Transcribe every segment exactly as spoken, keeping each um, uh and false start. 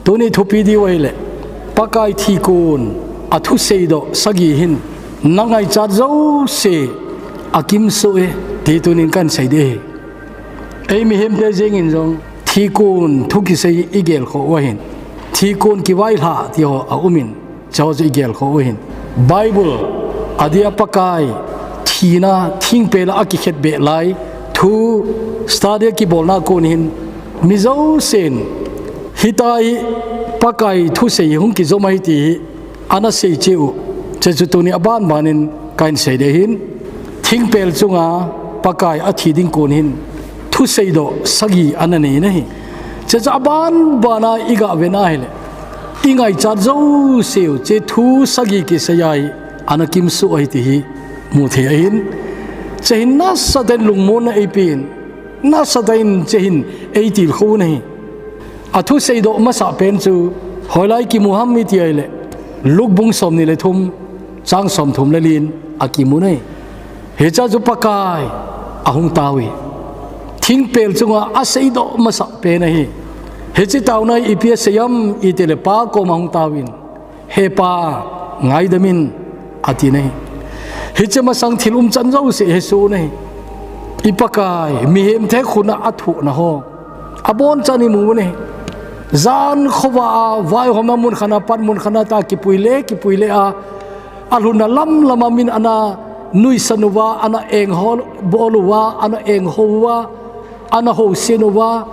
Tuni thupi diu ahile, Pakai thikon a thusei doh sagi hin na ngaichat jouse a kimsuh e, ti tunin kan sei ding ahi. Ei mihemte jengin jong thikon thu kisei i gelkhoh u ahin, thikon kivailhah ti ho a umin, chuho chu i gelkhoh u ahin. Bible a dia Pakai thina thingpel a kikhetbeh lai thu study a kibolna kon hin mi jousen hitia hi Pakai thusei hung kijom ahi ti hi ana sei cheh u. Chuche chu tuni a banbanin kahin sei ding ahin, thingpel chunga Pakai a thi ding kon hin thusei doh sagi ana nei in ahi. Chuche chu a banbana i ga vet na ahile, i ngaichat jouse u chuche thu sagi kisei a hi ana kimsuh ahi ti hi mu thei ahin, chuche hin nasatah in lungmonna eipen, nasatah in chuche hin ei tilkhou u ahi. A thusei doh masah pen chu hoilai kimu ham i ti ahile, Luke bung somni le thum, chang somthum le li in a kimu ahi. Hichea chu Pakai a hung tao e, thingpel chunga a seidoh masah pen ahi. Hiche taona hi ipi a sei ham i ti le, Pa koma hung taovin, He Pa, ngaidam in, a ti ahi. Hiche masang thil umchan jouse hesoh u ahi. I Pakai, mihemte khut a a thohna ho abonchan i mu u ahi. Jan khovah a, vaihom a, mun khat a pat mun khat a tia kipui le kipui le a, a lhunna lamlam a min ana nuisan uva, ana enghou bol uva, ana enghou uva, ana housen uva,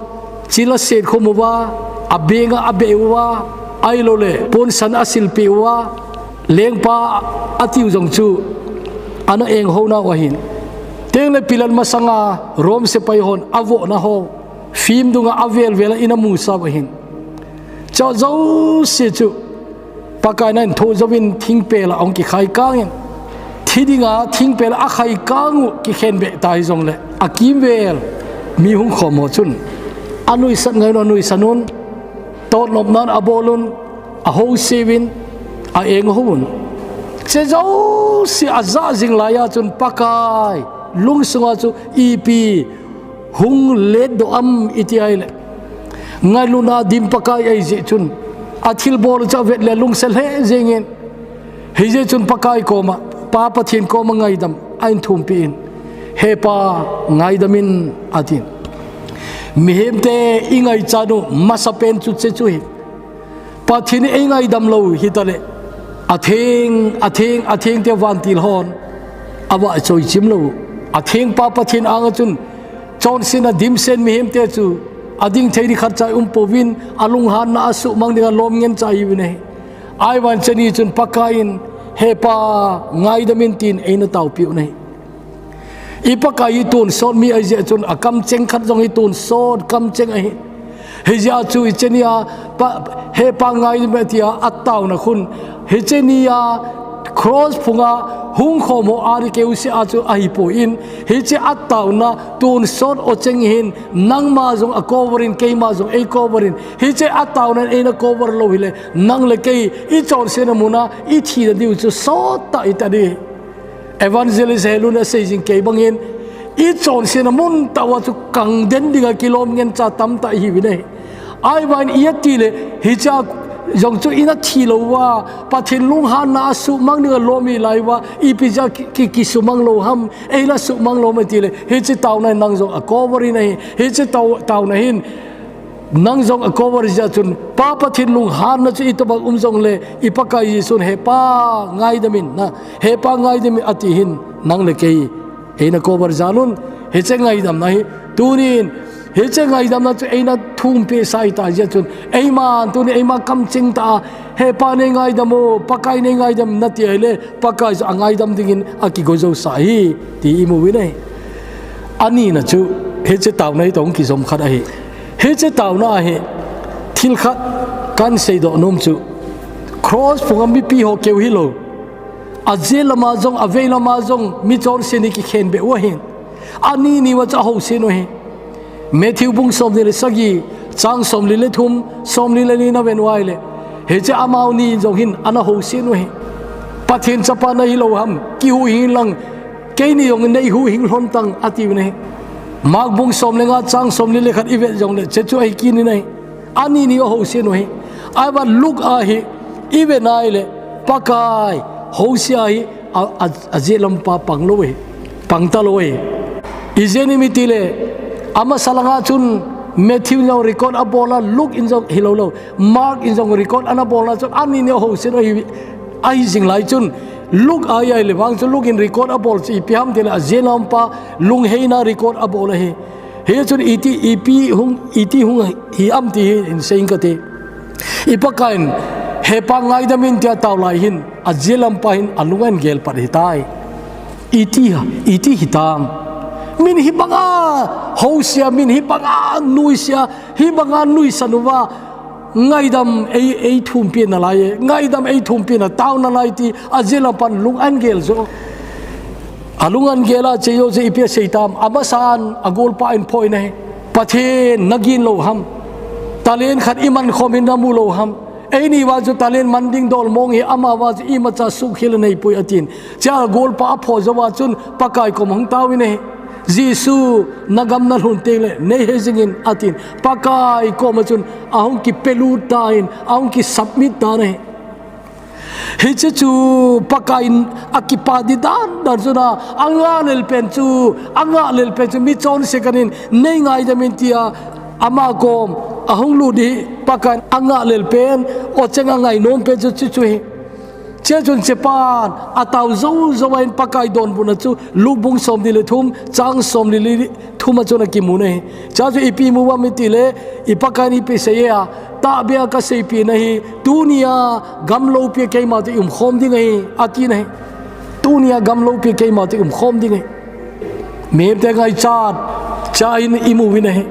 chil a setkhum uva, a benga a bei uva, ahilouleh ponsan a silpeh uva, lengpa a tiu jong chu ana enghou nau ahin. Tengle pilak masanga Rom sepai hon a vohna ho film dunga a velvel a ina musau ahin. Chuche jouse chu Pakai in ahin thoh jouvin thingpel a ahung kikhai kangin, thi dinga thingpel a akhai kang u kikhenbeh ta hijongle, a kimvel mi hung khom ho chun a nuisat ngai un a nuisan un, totnopnan a bol un, a houseuvin, a enghou un. Chuche jouse a jah jing laiya chun Pakai lungsunga chu ipi hung letdoh am i ti ahile, ngailutna dim Pakai ahi jeh chun, a thilbol chu a vet le lungset lheh jengin, hijeh chun Pakai koma, Pa Pathen koma ngaidam ahin thumpeh in, He Pa, ngaidam in, a tin. Mihemte i ngaichat u masapen chu chuche chu ahi. Pathen in ei ngaidam lou hitale, atheng, atheng, atheng te vantil hon a vahchoi chim lou. Athengpa Pathen anga chun chonsetna dimset mihemte chu a ding thei ding khatcha um pouvin, a lunghanna a suhmang dinga lom ngen cha ahiuvin ahi. Ahivangin chuche ni chun Pakai in, He Pa, ngaidam in, tin eina taopeh u ahi. I Pakai hi tonsot mi ahi jeh chun a kamcheng khat jong hi tonsot kamcheng ahi. Hijeh a chu hiche nia, Pa, He Pa ngaidam in tia a taona khun, hiche nia cross phunga hung khom ho a ding keu seh a chu ahipoi in, hiche a taona tonsot ocheng hin nangma jong a cover in, keima jong ei cover in, hiche a taona in eina cover lou hile, nang le kei i chonsetna muna i thina diu chu sottah i ta ding. Evangelist Helun a sei jing kei bangin, i chonsetna mun tah uva chu kangden dinga kilom ngen cha tamtah ihiuvin ahi. Ahivangin i ati le, hichea jong chu ina thi lou uva, Pathen lunghanna a suhmang dinga lom ihi lai uva, ipi jeh a ki, ki, kisumang lou ham, eina suhmang lou ham i ti le, hiche taona in nang jong a cover in ahi, hiche tao, taona hin, nang jong a cover jeh chun, Pa Pathen lunghanna chu itobang um jongle, i Pakai Jesun, He Pa, ngaidam in, na, He Pa, ngaidam in, ati hin, nang le kei eina cover jal un, hiche ngaidamna hi, tunin, hiche ngaidamna chu eina thumpeh sa ahi ta jeh chun, eiman, tunin, eima kamcheng tah a, He Pa nei ngaidam o, Pakai nei ngaidam in, na ti ahile, Pakai chu a ngaidam dingin a kigo jousah ahi, ti i mu uvin ahi. Anina chu, hiche taona hi toh hung kijom khat ahi. Hiche taona ahi, thil khat kahin seidoh nom chu, cross phunga mipi ho keu hilou, a jail lama jong, a vei lama jong, mi chonset ni kikhenbeh u ahin. Ani ni uva chu a housen u ahi. Matthew bung somni le sagi, chang somli le thum, somli le li na ven uva ahile, hiche amau ni jong hin ana housen u ahi. Pathen chapa na hilou ham, kihuhhing in lang, keini jong nei huhhing lhon tan, atiuvin ahi. Mark bung som le nga, chang somli le khat i vet jongle, chuche chu ahi kit in ahi. Ani ni a housen u ahi. Ahivang Luke a hi i ve nai le, Pakai, Hosea hi a, a, ajet lampa pang lou ahi, pang talou ahi. Ijeh inem itile, amasa langa chun Matthew in jong record abol a, Luke in jong hilou lou, Mark in jong record ana bol na chun, ani ni Hosea in ahi, ahi jing lai chun, Luke a ahile vang chu Luke in record abol chu ipi ham tile, ajet lampa lungheina record abol ahi. Hichun iti, ipi hung, iti hung hi am ti hi hin sei inge kati. I Pakai in, He Pa ngaidam in tia tao lai hin, ajet lampa hin alung angel pat ahitai. Iti, iti hitam. Min hibanga Hosea, min hibanga nuisea, hibanga nuisan uva, ngaidam ei, ei thumpi nalai e, ngaidam ei thumpi na tao nalai ti, ajet lampan lung angel jo. Alung angel a che jo che ipi asei tam, amasan agolpa in phoh in ahi. Pathen nagin lou ham. Talent khat iman khom in namu lou ham. Eini vang chu talent man ding dol mong hi, ama vang chu imacha sukkhel anei poi atin. Chea golpa aphoh jou vang chun Pakai kom hung tao in ahi. Jesu, nagam nalhun teng le, nei hei jing in atin. Pakai koma chun ahung kipelut tan, ahung kisubmit tan ahi. Hiche chu Pakai in akipa di dan dan chun a, angah lel pen chu, angah lel pen chu, michonse kahin nei ngaidam in tia, ama kom ahung lut di Pakai in angah lel pen, ocheng angai nom pen chu, chu, chu hi. Chea chun chepan atao jou jou in Pakai donbutna chu Luke bung somni le thum, chang somli le thum a chun akimu ahi. Chea chu ipi imu uvam itile, i Pakai in ipi asei e, tahbeh a kaseipeh na hi, tunia gamlopi a keima toh i umkhom ding ahi, ati ahi. Tunia gamlopi a keima toh i umkhom ding ahi. Mihemte ngaichat, chea hin imu uvin ahi.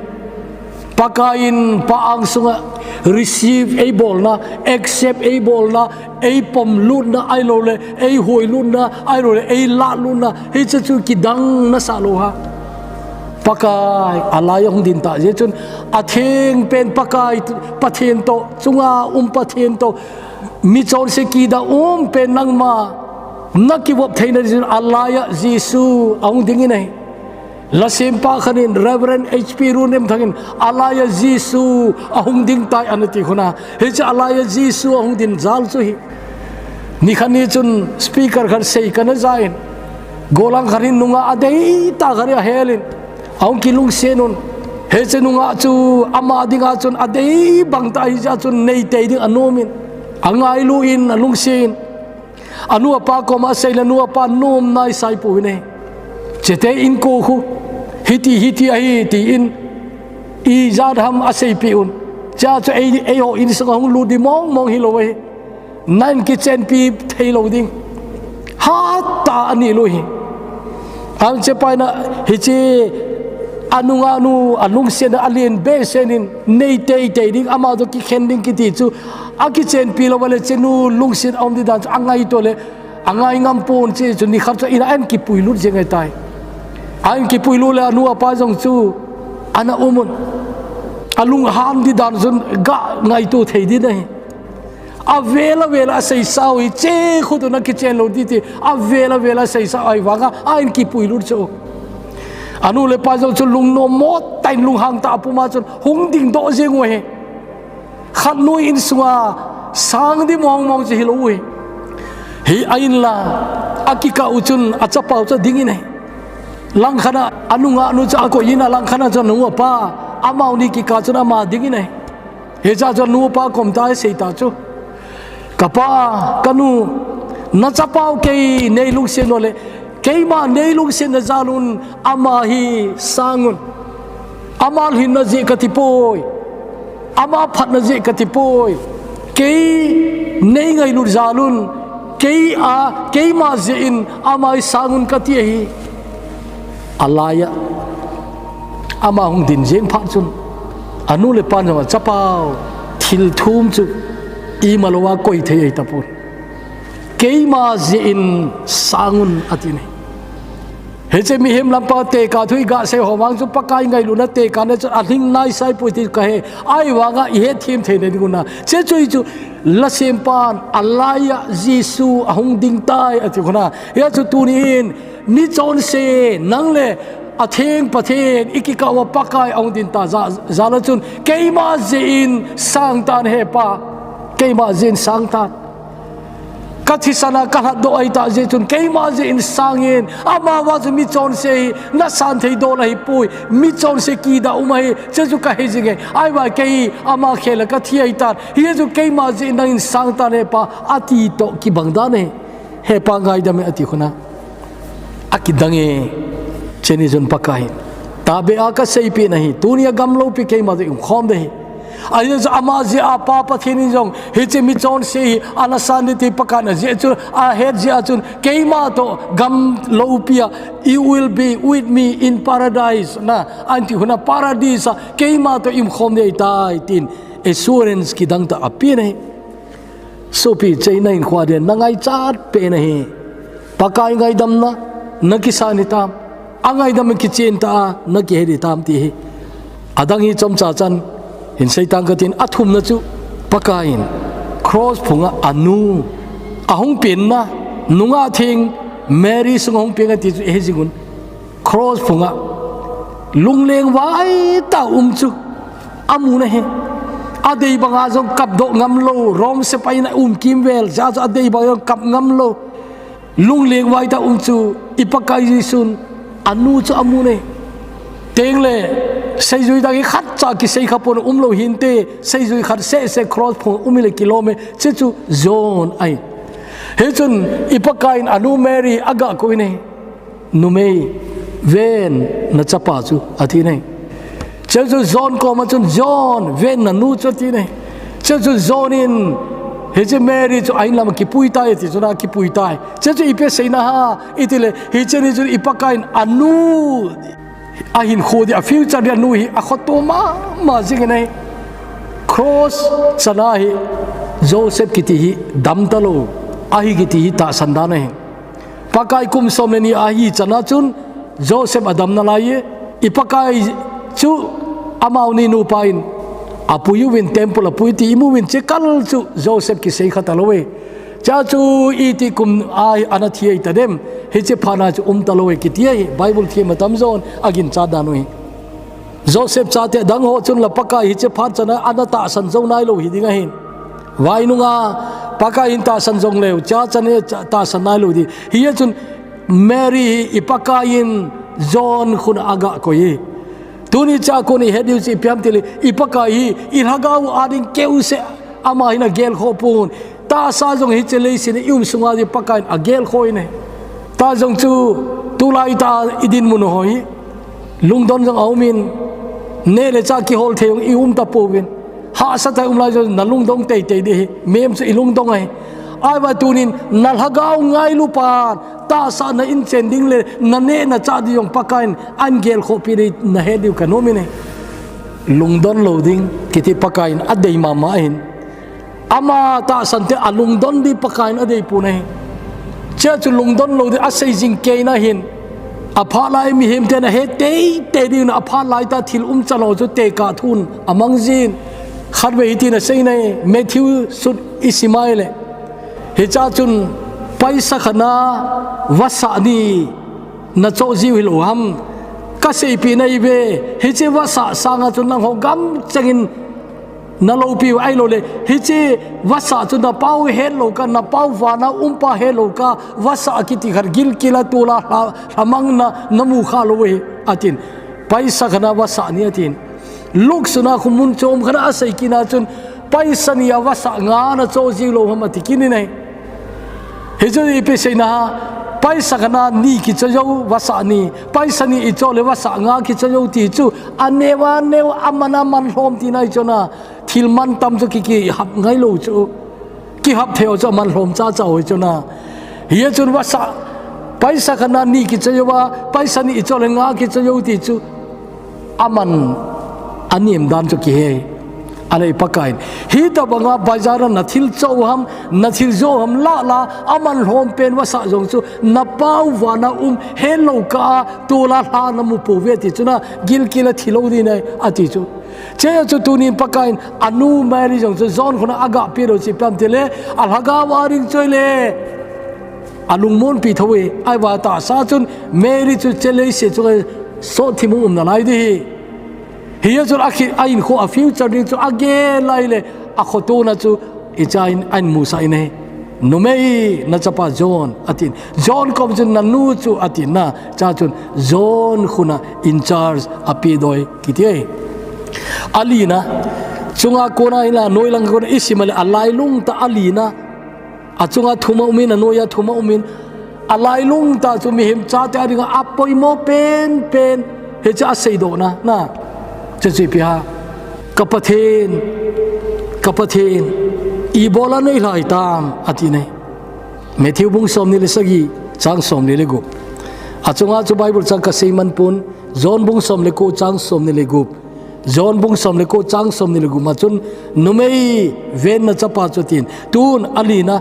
Pakai in Pa angsunga receive eibolna, accept eibolna, eipom lutna ahilou le, eihuoi lutna ahilou le, eilah lutna, hiche chu kidang nasah lou ham. Pakai alai a hung ding ta jeh chun, atheng pen Pakai, Pathen toh, chunga um Pathen toh, michonse kidang um pen nangma nakivop theina ding chun alai a Jesu ahung ding in ahi. Lasempa khat in, Reverend H P Runremthang in, alai a Jesu ahung ding tai ana ti khu na. Hiche alai a Jesu ahung ding jal chu hi. Nikhat ni chun speaker khat sei kana ja in, gollhang khat in nungah adei tah khat ahel in, ahung kilungset un. Hiche nungah chu ama dinga chun adei bang tah ahi jeh chun neitei ding anom in, angailu in, alungset in. Anu apa koma asei le anu apa nom naisai pouvin ahi. Chete in ko khu, hiti, hiti ahi tin, ijat ham aseipeh un. Chea chu ei, eiho insung ahung lut di mong mong hilou ahi. Nahin kichenpi thei lou ding. Hat tah a ani lou hi. Ahin chepa in a hiche anungah nu alungset a alen behseh in nei teitei ding, ama toh kikhen ding kiti chu akichenpi lou a le chenu lungset a um di dan chu angaito le angai ngam pon, chea chu nikhat chu in a ahin kipui lut jeng ahitai. Ahin kipui lut le anu apa jong chu ana um un. Alunghan di dan chun ga ngaito thei ding ahi. Avel avel a aseisa u hi, chea khu toh nakichen lou ding ti, avel avel a aseisa u ahivanga, ahin kipui lut chu. Anu le apa jong chu lungnom mo tah in lunghang tah a puma chun hung ding doh jeng u ahi. Khat nu insunga sang di mong mong chu hilou u ahi. Hi a in la, akikah u chun achapa u chu ading in ahi. Langkhat a anungah nu chu akoi in a langkhat a chun anu apa, amau ni kikah chun ama ding in ahi. Hichea chun anu apa kom tah a asei ta chu. Kapa, kanu, nachapa u kei neilungset u le, keima neilungsetna jal un ama hi sang un. Ama lhinna jeh kati poi. Ama phatna jeh kati poi. Kei neingailut jal un. Kei a, keima jeh in ama hi sang un kati ahi. Alai a ama hung ding jeng phat chun, anu le apan jong achapa u thil thum chu ima lou a koi thei ahi tapon. Keima jeh in sang un ati ahi. Hiche mihem lampa tekah thu iga sei ho vang chu Pakai ngailutna tekahna chu alhing naisai poi ti kahe. Ahivanga ihet them theina ding u na. Hiche chu hi chu lasempan alai a Jesu ahung ding tai ati khu na. Hia chu tunin michonse nang le atheng Pathen ikikah uva Pakai ahung ding ta ja, jal a chun keima jeh in sang tan he Pa. keima jeh in sang tan. Ka thisan a ka lhatdoh ahitah jeh chun keima jeh in sangin, amavang chu michonse hi nasan thei dol ahipoi, michonse kidah um ahi, chuchu ka hejing e. Ahivang kei ama khel a ka thi ahitan, hijeh chun keima jeh in nangin sang tan he Pa, ati toh kibang dan ahi. He Pa, ngaidam e, ati khun a, akidang e. Cheni chun Pakai hin, tahbeh a ka seipeh nahi, tunia gam loupi keima toh umkhom ding ahi. Ajeh chu ama jeh a Pa Pathen in jong hiche michonse hi ana san ding ti Pakai in ajeh chu, ahet jeh a chun, keima toh gam loupi a, "You will be with me in paradise," na, ahin ti khun a, Paradise a keima toh umkhom ding ahitai, tin assurance kidang tah apeh ahi. Sopi, chei na hinkho a dia na ngaichat pen ahi. Pakai ngaidamna na kisan hitam, angaidam kichen tah a na kihet hitam ti ahi. Adang hi chomcha chan hin sei tang katin, athumna chu Pakai in cross phunga anu ahung penna, nungah theng Mary sunga hung peng e ti chu ihet jing un. Cross phunga lungleng vai tah a um chu amun ahi. Adei banga jong kapdoh ngam lou, Rome sepai in aum kimvel jeh a chu adei banga jong kap ngam lou, lungleng vai tah a um chu i Pakai Jesun anu chu amun ahi. Tengle seijui dang hi khatcha kisei kha pon, um lou hinte, seijui khat seh seh cross phunga um hile kilom e, chuchu John ahi. Hichun i Pakai in anu Mary aga koi in ahi. Numei, ven na chapa chu, ati in ahi. Chuchu John koma chun, John, ven na nu chu, ati in ahi. Chuchu John in hiche Mary chu a-in lama kipui tai, ati chun akipui tai. Chuchu ipi aseina ham itile, hiche ni chun i Pakai in anu ahinkho ding, a future ding anu hi akhoto mama jing in ahi. Cross chana hi Joseph kiti hi dam talou ahi kiti hi tahsan dan ahi. Pakai kum som le ni ahi chana chun Joseph adam nalai e. I Pakai chu amau ni nupa in apui uvin, temple a apui ti imu uvin, chekal chu Joseph kisei kha talou e. Chuchu iti kum a ana thi ahi tadem, hiche phat na chu um talou e kiti ahi. Bible thiem atamjon aginchat dan u ahi. Joseph chate dang ho chun la Pakai hiche phat chana ana tahsan jou nailou hiding ahin. Vai nunga Pakai in tahsan jongleu, cha chana tahsan nailou ding. Hijeh chun Mary hi i Pakai in John khun a aga koi e. Tuni cha kon ihet diu chu ipi ham itile, i Pakai hi i lhagao a ding keuseh ama hin agelkhoh pon. Tahsa jong hiche leiset a i um sunga ding Pakai in agelkhoh in ahi. Tahsa jong chu tulai tah a i dinmun u ho hi lungdon jong aumin, neh le chah kihol thei jong i um tapouvin. Hahsatah a i um lai jong na lungdong teitei ding ahi, mihem chu i lungdong ahi. Ahivang tunin na lhagao ngailu pan, tahsa na in chen ding le na neh na chah ding jong Pakai in ahin gelkhohpi ding na het diu kanom in ahi. Lungdon lou ding kiti Pakai in adei mama ahin. Ama tahsan te alungdon ding Pakai in adei pon ahi. Chuchu lungdon lou ding asei jing kei in ahin. Aphat lai mihem ten ahet teitei ding in, aphat lai tah thil umchan ho chu tekah thun amang jin. Khatvei hitin asei in ahi, Matthew sut isim a ahile, hichea chun paisa khat na vasah ni na choh jiu hilou ham? Ka seipeh nahi uve, hiche vasah sanga chun nangho gamcheng in na loupi u ahilouleh, hiche vasah chu na Pa u hetlou kah, na Pa u vana umpa hetlou kah, vasah kiti khat gilkel a tol a lha, lhamang na, na mu kha lou u ahi, atin. Paisa khat na vasah ni atin. Luke sut na khu mun chom khat a asei kit na chun, paisa ni a vasah nga na choh jiu lou ham ati kit in ahi. Hichu ipi seina ham, paisa khat na ni kichoh jou vasah ni, paisa ni i choh le vasah nga kichoh jou ti chu, aneo aneo, aman aman lhom tina ahi chu na, thil mantam chu ki, kihap ngailou chu. Kihap thei ho chu aman lhom chacha u ahi chu na. Hijeh chun vasah, paisa khat na ni kichoh jou a, paisa ni i choh le nga kichoh jou ti chu, aman anem dan chu kihe. Ahile Pakai in, hitobanga bazar a na thil choh u ham, na thil joh u ham lah la, aman lhom pen vasah jong chu, na Pa u vana um hetlou kah a tol a lha na mu pouve ti chu na, gilkel a thi lou ding ahi, ati chu. Chuche chu tunin Pakai in anu Mary jong chu John khun a agahpeh lou chu ipi ham itile, alhagao a ding chu ahile alungmonpi thou e, ahivang tahsa chun Mary chu hiche leiset chunga sotthim hung um nalai ding ahi. Hijeh chun akhi, ahinkho, a future ding chu agel lai le, akhotona chu Hichea hin ahin musah in ahi. Numei, na chapa John, atin. John koma chun nanu chu, atin na. Chua chun John khu in charge apehdoh e kiti ahi. Alina, chunga kona hinla noilang kona isim a le alailung tah alina. Achunga thum aumin, anoiya thum aumin. Alailung tah chu mihem chate a dinga apoimo penpen. Hiche aseidohna, na. Hiche chu ipi ham. Ka Pathen, ka Pathen, ibola neilhai tam, ati e. Matthew bung somni le sagi, chang somli le gup. Achunga chu Bible chang kasei man pon, John bung som le ko, chang somni le gup. John bung som le ko, chang somni le gup ma chun, numei, ven na chapa chu, atin. Tun alina,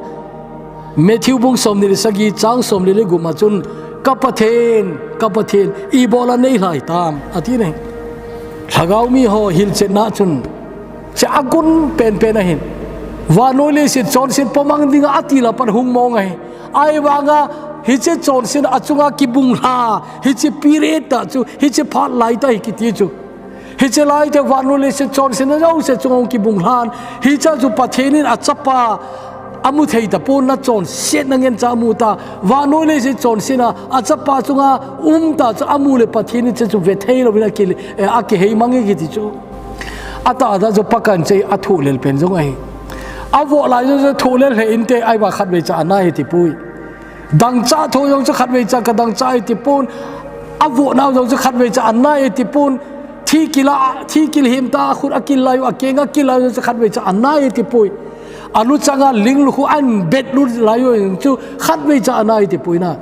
Matthew bung somni le sagi, chang somli le gup ma chun, ka Pathen, ka Pathen, ibola neilhai tam, ati e. Lhagao mi ho hilchetna chun, hiche agun penpen ahin. Vannoi leiset chonset pomang dinga ati leh pat hung mong ahi. Ahivanga hiche chonset achunga kibunglha, hiche period tah chu, hiche phat lai tah hi kiti chu. Hiche laitah vannoi leiset chonsetna jouse chunga hung kibunglhan. Hichea chu Pathen in achapa amu thei tapon, na chonsetna ngen cha amu ta. Vannoi leiset chonsetna achapa chunga um tah chu amu le Pathen in hiche chu ve thei louvin akile, eh, akihei mang e kiti chu. Atah tah chu Pakaiyin hiche athohlel pen jong ahi. Avoh lai jong chu thohlel lheh inte, ahivang khatvei cha anai e tipoi. Dangchah tho jong chu khatvei cha ka dangchah e tipon. Avoh nau jong chu khatvei cha anai e tipon. Thikil a, thikil himta a khut akil lai u, akeng akil lai u jong chu khatvei cha anai e tipoi. Alu changa ling lukhuh ahin bet lut lai u jong chu khatvei cha anai e tipoi na.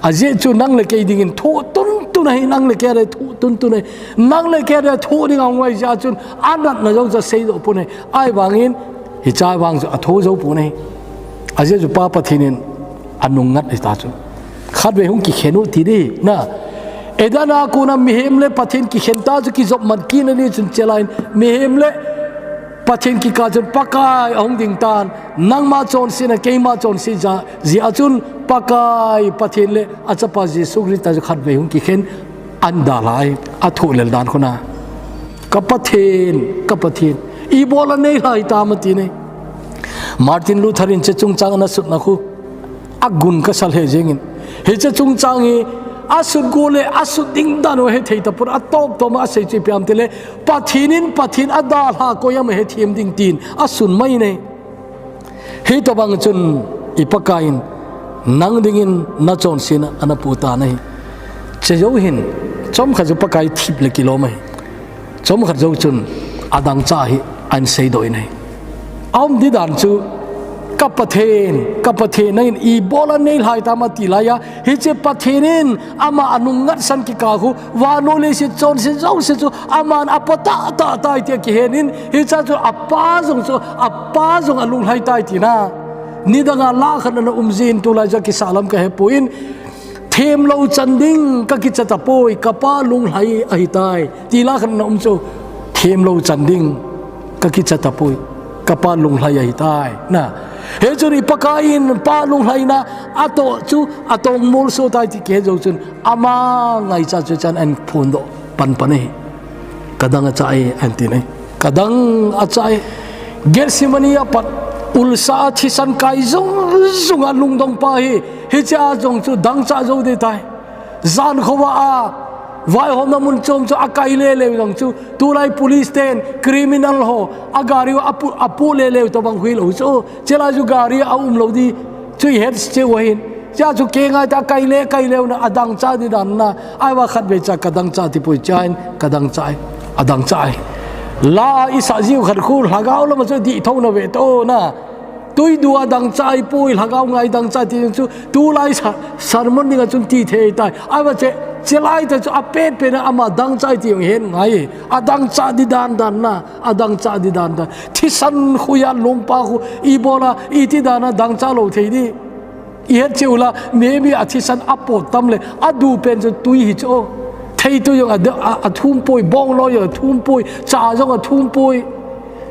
Ajeh chu nang le kei dingin thoh tuntun ahi, nang le kei a dingin thoh tuntun ahi. Nang le kei a dingin thoh ding ahung ahi jeh chun anatna jong chu aseidoh pon ahi. Ahivangin, hichea vang chu atho jou pon ahi. Ajeh chu Pa Pathen in anungngat ahita chu. Khatvei hung kikhen u ti ding, na. Eden a kona mihem le Pathen kikhen ta chu kijop man kit na ni chun hiche laiyin mihem le Pathen kikah chun Pakai ahung ding tan, nangma chonsetna, keima chonset jeh a chun Pakai Pathen le achapa Jesu Christa chu khatvei hung kikhen ahin dalhai, athohlel dan khu na. Ka Pathen, ka Pathen, ibola neilhai tam ati e. Martin Luther in hiche chungchang ana sutna khu agun kasa lheh jengin. Hiche chungchang hi asut go le asut ding dan u hethei tapon, atop toma asei chu ipi ham itile, Pathen in Pathen adalha koi ham ahethem ding tin asun mai e. Hitobang chun i Pakaiyin nang dingin nachonsetna ana pu tan ahi. Hiche jou hin, chomkhat chu Pakai thip le kilom ahi. Chomkhat jou chun adangchah hi ahin seidoh in ahi. Aum ding dan chu, ka Pathen, ka Pathen, nangin ibola neilhai tam ati laiya, hiche Pathen in ama anungngatsan kikah khu, vannoi leiset chonset jouse chu aman apo tah tah tai tia kihen in, hichea chu apa jong chu, apa jong alunglhai tai tina. Nidanga la khat ana um jin, tulai chu akisah lam kahepon, themlou chan ding kakicha tapoi, ka Pa lunglhai ahitai. Ti la khat ana um chu, themlou chan ding kakicha tapoi, ka Pa lunglhai ahitai. Na, hichun i Pakaiyin Pa lunglhaina atoh chu atong molso tai ti kihe jou chun, ama ngaicha chu chan ahin phondoh panpan ahi. Ka dang achah e, ahin ti e. Ka dang achah e. Gethsemane a pat ulsa a thisan kai jung jung a lungdong pa hi, hichea jong chu dangchah jou ding tai. Jan khovah a vaihomna mun chom chu akai lele u jong chu, tulai police ten criminal ho agari u apu, apu lele u tobang hilou chu. Hiche lai chu gari a aum lou ding chu ihet cheh u ahin. Hichea chu kei ngai ta kai le, kai le u na adangchah ding dan na. Ahivang khatvei cha ka dangchah tipoi, hichea hin ka dangchah e. Adangchah e. La a isah jiu khat khu lhagao lama chu dih thou na ve to na. Tui du a dangchah ahipoi, lhagao ngai dangchah ti chu tulai sa, sermon dinga chun ti thei tai. Ahivang hiche, hiche laitah chu apet pet na ama dangchah e ti jong ihet ngai e. Adangchah ding dan dan na. Adangchah ding dan dan. Thisan khu a lungpa khu ibola, iti dan a dangchah lou thei ding. Ihet cheh u la, maybe athisan apot tam le, adu pen chu tui hi chu. Thei tui jong a, a, athum poi, bongloi jong athum poi, cha jong athum poi.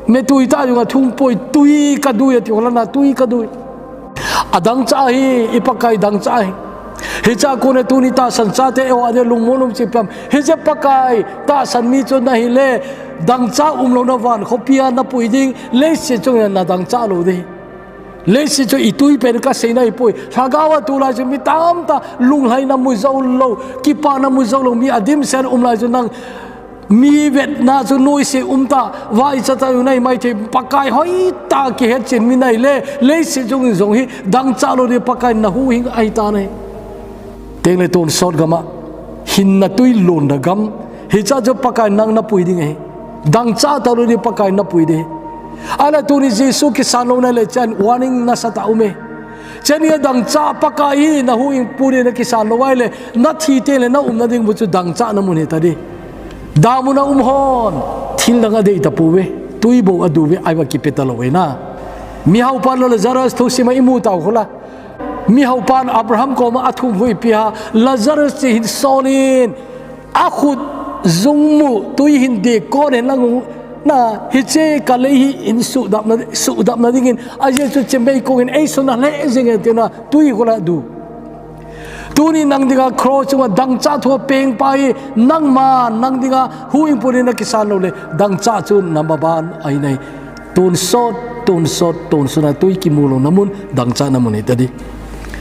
Metui tah jong athum poi, tui kadui ati u la na, tui kadui. Adangchah ahi, i Pakai dangchah ahi. Hiche a kona tuni tahsan chate eiho a dia lungmon um chu ipi ham? Hiche Pakai tahsan mi chu nahi le, dangchah umlouna van khopia napui ding, leiset chunga nadangchah lou ding. Leiset chu itui pen kasei nahi poi. Lhagao a tulai chu mi tamtah lunglhaina mu jou lou, kipana mu jou lou, mi adimset um lai chu nang mi vetna chu noise um tah, vaicha tah u nahi maithei, Pakai hoitah kihetchen mi nahi le, leiset chunga jong hi dangchah lou ding Pakai nahuhhing ahi tai. Tengle tonsot gam a, hinna tui lonna gam, hiche a chu Pakai nang napui ding ahi. Dangchah talou ding Pakai napui ding. Ahile tuni Jesu kisan lou nale chan warning nasatah um e. Cheni a dangchah Pakai hi nahuhhingpu ding nakisan lou ahile, nathi tengle naumna ding mun chu dangchahna mun hita ding. Damun a um hon, thil dang adei tapouve, tui bou aduve, ahivang kipe talou ahi na. Mihaopan le Lazarus thusim a imu tau khu la. Mihaopan Abraham koma athum hui pia, Lazarus chu hin sol in, akhut jung mu tui hin dih kon hen lang u, na, hiche kalei hi hin suhdapna, suhdapna dingin, ajeh chu chemei kong in eisuna lheh jeng e tina, tui khu la du. Tuni nang dinga cross chunga dangchah thua pengpa hi, nangma nang dinga huhhingpu ding nakisan lou le, dangchah chu namaban ahi nai. Tonsot, tonsot, tonsot a tui kimu louna mun, dangchahna mun hita ding.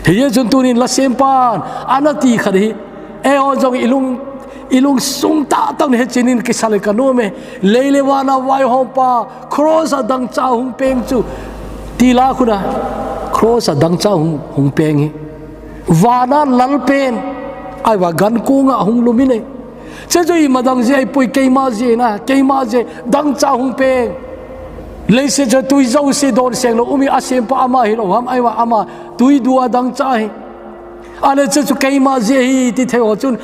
Hijeh chun tunin lasempan anati khat hi, eiho jong ilung, ilungsung tahtah in hechen in kisa le kanom e. Lei le van a vaihompa, cross a dangchah hung peng chu, tila khu na, cross a dangchah hung, hung peng hi. Van a lalpen, ahivang gankunga hung lum in e. Hiche chu ima dang jeh ahipoi, keima jeh na, keima jeh dangchah hung peng. Leiset chu tui jouse donseng lou um hi, asempa ama hilou ham, ahivang ama tui du a dangchah hi. Ahile hiche chu keima jeh ahi ti thei ho chun,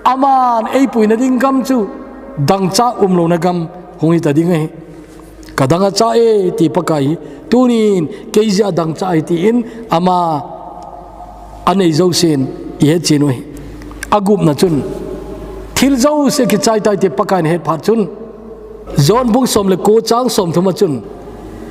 aman eipuina ding gam chu dangchah umlouna gam hung hita ding ahi. Kadang achah e ti Pakai hi, tunin kei jeh a dangchah ahi tin ama anei jousen ihetchen u ahi. Agupna chun, thil jouse kichai tai ti Pakai in ahet phat chun, John bung som le ko chang somthum a chun,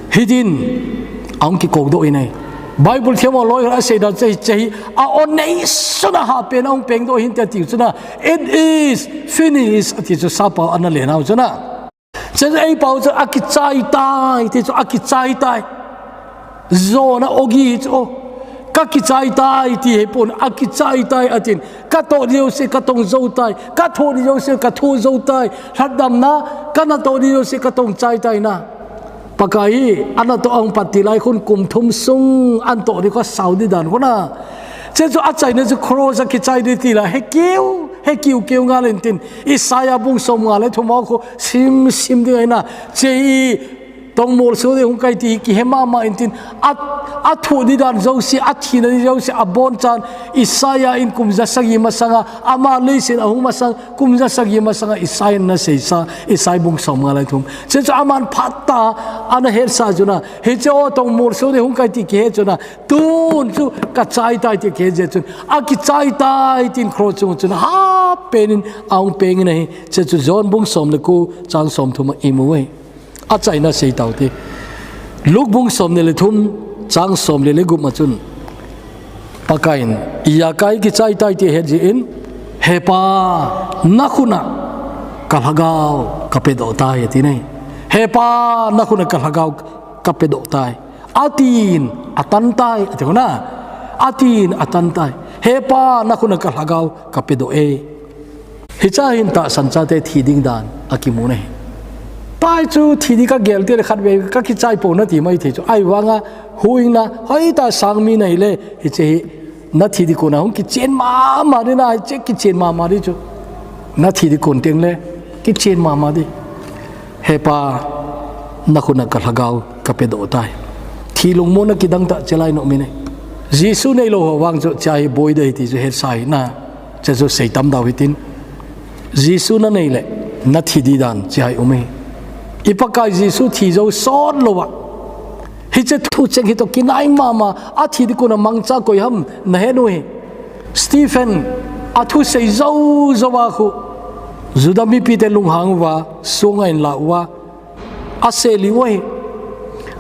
hitin ahung kikoudoh in ahi. Bible themmo loi khat asei dan chu hiche hi, a-on neisun a hahpen a ahung pengdoh hin tia tiu chun a, "It is finished," ati chu sappao ana lenau chun a. Hiche chu eipao chu akichai tai, ti chu akichai tai. Jona ogi chu, o, kakichai tai ti hipon, akichai tai atin, katoh ding jouse katong jou tai, kathoh ding jouse kathoh jou tai, lhatdamna, kanatoh ding jouse katong chai tai na. Pakai hi, anatoh ahung pat tilai khun kum thum sung, anatoh ding kasao ding dan khu na. Hiche chu achaina chu cross a kichai ding tilai, hekiu, hekiu kiu ngal in tin, Isaiah bung som nga le thum a khu, sim, sim ding ahi na, hiche hi, tongmol so ding hung kai ti hi kihe mama in tin, a, athoh ding dan jouse, athina ding jouse, abonchan, Isaiah in kum ja sagi masanga, ama leiset a ahung masang, kum ja sagi masanga, Isaiah in ana seisa, Isaiah bung som nga le thum. Hiche chu aman phatah a ana hetsa chu na, hiche o tongmol so ding hung kai ti kihe chu na, tun chu kachai tai ti kihe jeh chun, akichai tai tin cross chung chun, hahpen in ahung peng in ahi, hiche chu John bung som le ko, chang somthum a imu ahi. Achaina sei tau te. Luke bung som ni le thum, chang som ni le gup ma chun, Pakai in, ijakai kichai tai ti ahet jeh in, He Pa, nakhut a kalhagao kapedoh tai, ati nai. He Pa, nakhut a kalhagao kapedoh tai. Atin, atan tai, ati khu na. Atin, atan tai. He Pa, nakhut a kalhagao kapedoh e. Hiche a hin tahsan chate thi ding dan akimu ahi. Pai chu thi ding kagel tile khatvei kakichai pou nati maithei chu. Ahivanga huhhingna hoitah sang mi nahile hiche hi nathi ding kon a hung kichen mama ding na, hiche kichen mama ding chu. Nathi ding kon tengle kichen mama ding. He Pa, nakhut a kalhagao kapedoh tai. Thi lungmonna kidang tah chelai nom in ahi. Jesu neilou ho vang chu hiche hi boi ding ahi ti chu hetsa hih in. Hiche chu seitam dau hitin. Jesu nanei le, nathi ding dan hiche hi um ahi. I Pakai Jesu thi jou sot louva, hiche thucheng hi toh kinai mama, athi ding kon a mangcha koi ham nahet u hi. Stephen, athusei jou jouva khu, Juda mipite lunghang uva, song a ahin la uva, aseli u ahi.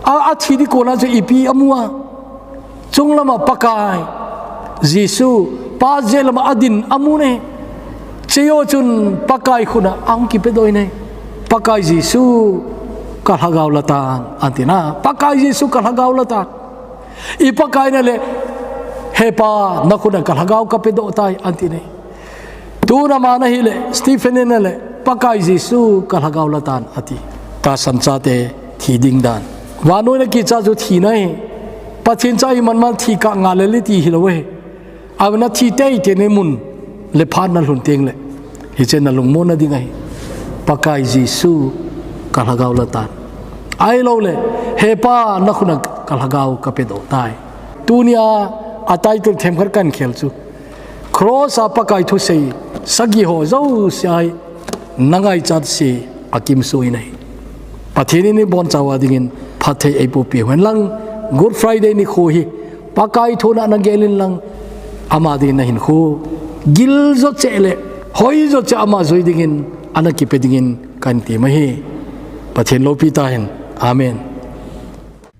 A, athi ding kon a chu ipi amu a. Chunglam a Pakai Jesu, Pa jet lama adin amun ahi. Chejou chun Pakai khut a ahung kipedoh in ahi. Pakai Jesu, ka lhagao la tan, anti na. Pakai Jesu, ka lhagao la tan. I Pakai na le, He Pa, na khut a ka lhagao kapedoh tai, anti na ahi. Tun ama na hile, Stephen in na le, Pakai Jesu, ka lhagao la tan, ati. Tahsan chate thi ding dan. Vannoi a kicha chu thina ahi. Pathen cha iman man thi kah ngal le ti hilou ahi. Ahin thi teitei in mun le phat na lhun teng le, hiche na lungmon na ding ahi. Pakai Jesu, ka lhagao la tan. Ahilou le, He Pa, na khut a ka lhagao kapedoh tai. Tunia a title themkhat kahin khel chu, Cross a Pakai thusei sagi ho jouse ahi. Na ngaichat se akim suh in ahi. Pathen in ibonchauva dingin phatthei eiboh peh hen lang, Good Friday nikho hi Pakai thuna na gel in lang, ama dingin na hinkho giljo cheh le hoijo cheh ama jui dingin ana kipe dingin kahin ti mai hi. Pathen loupi tahen. Amen.